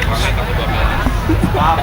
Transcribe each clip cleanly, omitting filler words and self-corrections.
Kebab.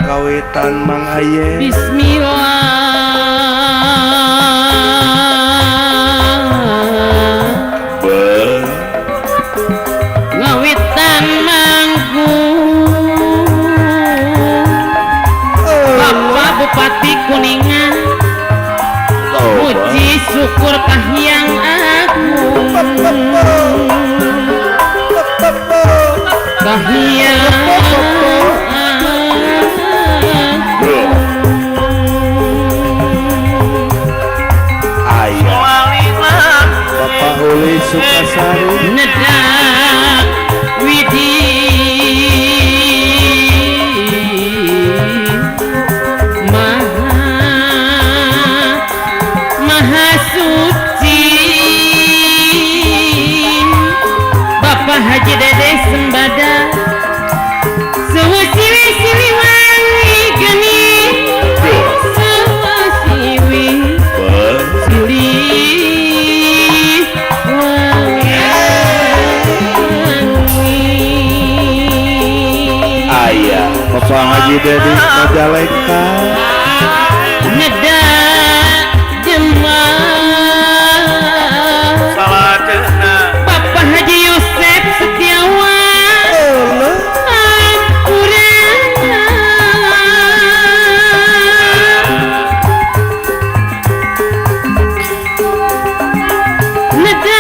Kawitan Mang Aye. Bismillah. Ngawitan mangku Bapak Bupati Kuningan, puji syukur kahiyang agung, kahiyang Bapak Uli Sukasari nedak widi maha maha suci Bapak Haji Dede Sembada suwi siliwangi geni suwi sili ayah Bapak Haji Dedi Majalengka neda Demak Bapak Haji Yusuf Setiawan neda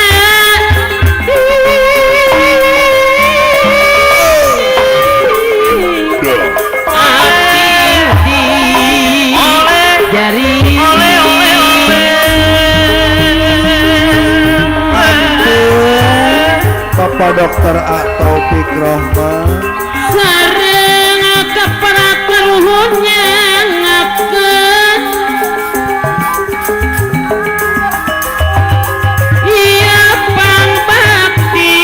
Bapak Dokter A Taufik Rohman sareng keparat karuhunnya ngakeun ieu pangbakti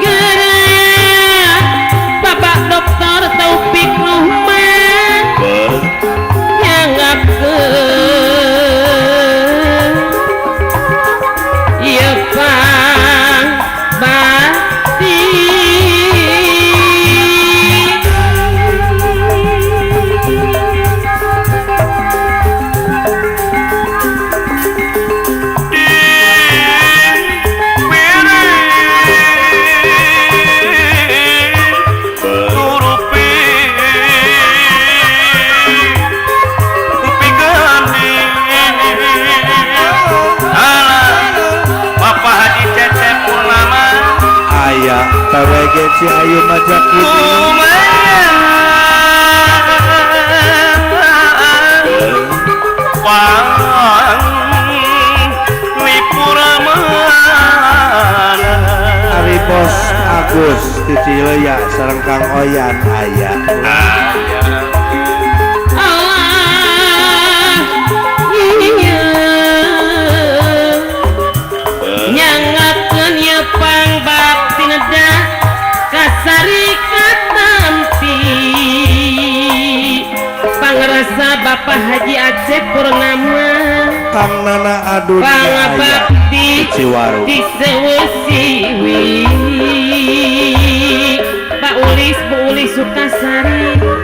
geura Bapak Dokter Taufik Rohman nyangakeun ieu pangbakti. Ayah TWG Ciayu Majakini Ari Bos Agus di Cileya sareng Kang Oyan ayah. Allah iya nyangakeun ieu pangbakti neda kasari katampi. Haji Acep Purnama. Kang Nana Adun ge aya Pangabakti di Ciwaru. Di Sewesiwi, Pak Ulis, Bu Ulis Sukasari.